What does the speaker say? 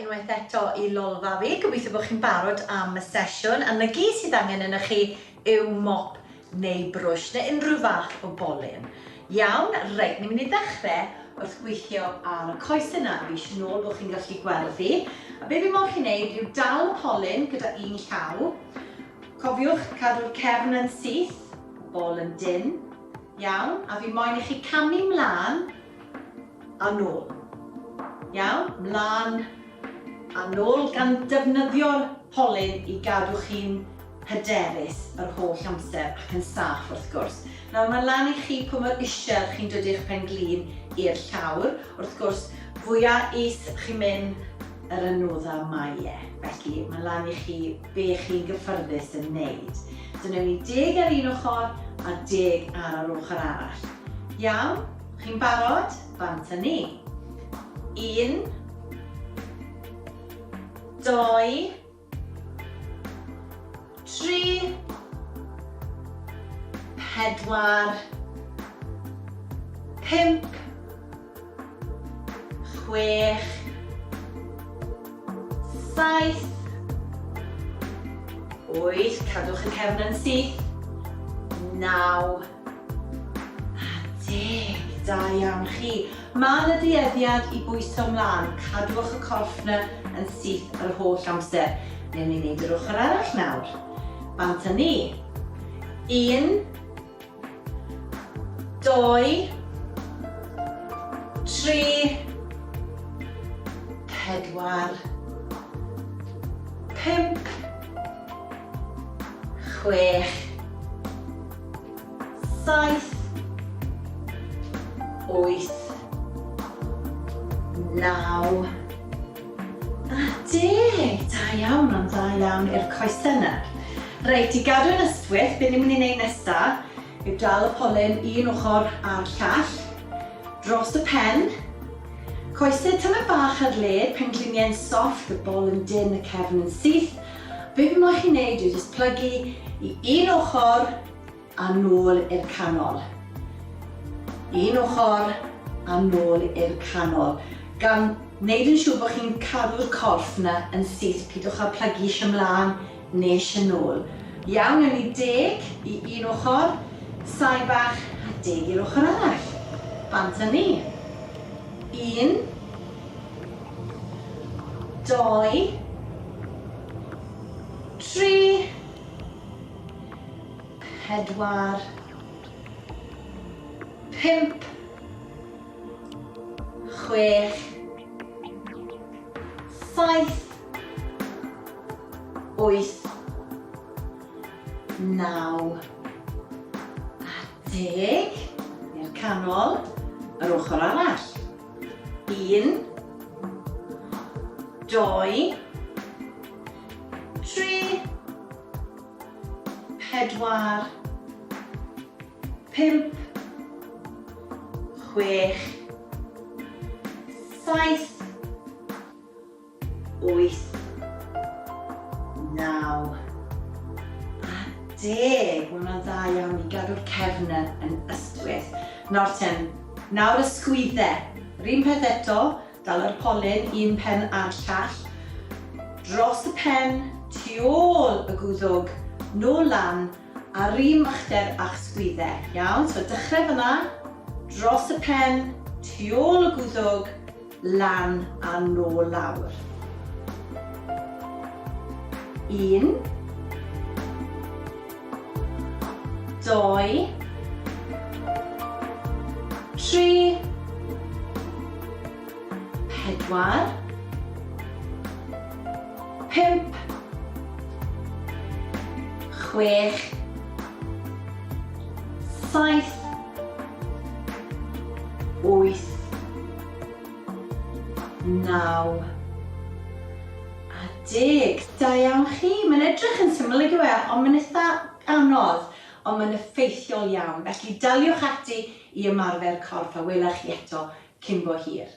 unwaith eto i Lolfa fi. Gobeithio bod chi'n barod am y sesiwn. A 'na gyd sydd angen yna chi yw mop neu brwsh neu unrhyw fath o bolyn. Iawn, reit, ni'n mynd i ddechrau wrth gweithio ar y coesau 'na. Fi eisiau nôl bod chi'n gallu gweld fi. A be fi moyn chi wneud yw dal y polyn gyda un llaw. Cofiwch cadw'r cefn yn syth, y bol yn dynn. Iawn, a fi moyn i chi camu mlaen a nôl. Iawn? Mlaen a nôl gan defnyddio'r polyn i gadw chi'n hyderus yr holl amser ac yn saff wrth gwrs. Nawr mae lan i chi pwy mor isel chi'n dod i'ch pen-glin i'r llawr. Wrth gwrs, fwya is chi'n mynd yr anodda mae e. Felly mae lan i chi be chi'n gyffyrddus yn wneud. So newn ni deg ar un ochr a deg ar yr ochr arall. Iawn? Chi'n barod? Bant â ni. Un, doi, tri, pedwar, pump, chwech, saith, wyth, cadwch y cefn yn syth, naw, a deg. Da iawn chi. Mae yna dueddiad i bwyso mlaen, cadwch y corff 'na yn syth yr holl amser. Newn ni wneud yr ochr arall nawr. Bant â ni. Un, dou, tri, pedwar, pump, chwech, saith, wyth, naw, a deg. Da iawn, ond da iawn i'r coesau yna. Reit, i gadw yn ystwyth, be ni'n mynd i wneud nesa yw dal y polyn un ochr a'r llall, dros y pen, coesau tymed bach ar led, pengliniau'n soft, y bol yn dynn, y cefn yn syth. Be fi moyn chi wneud yw jyst plygu i un ochr a nôl i'r canol. Un ochr a nôl i'r canol. Gan wneud yn siŵr bod chi'n cadw'r corff 'na yn syth, pidwch â plygu eisiau mlaen neu eisiau nôl. Iawn, newn ni deg i un ochr, saib bach a deg i'r ochr arall. Bant â ni. Un, dou, tri, pedwar, pump, chwech, saith, wyth, naw, a deg. I'r canol, yr ochr arall. Un, dou, tri, pedwar, pump, chwech, saith, wyth, naw, a deg. Mae hwnna'n dda iawn i gadw'r cefn yn ystwyth. Nawr ten, nawr y sgwydde. Yr un peth eto, Dal yr polyn, un pen a'r llall, dros y pen, tu ôl y gwddwg, nôl lan, a'r un uchder a'ch sgwydde. Iawn, so dechrau fyna, dros y pen, tu ôl y gwddwg, lan a nôl lawr. Un, dou, tri, pedwar, pump, chwech, saith, wyth, naw, a deg. Da iawn chi. Mae'n edrych yn syml, nag yw e? Ond mae'n eitha anodd, ond mae'n effeithiol iawn. Felly daliwch ati i ymarfer corff a wela chi eto cyn bo hir.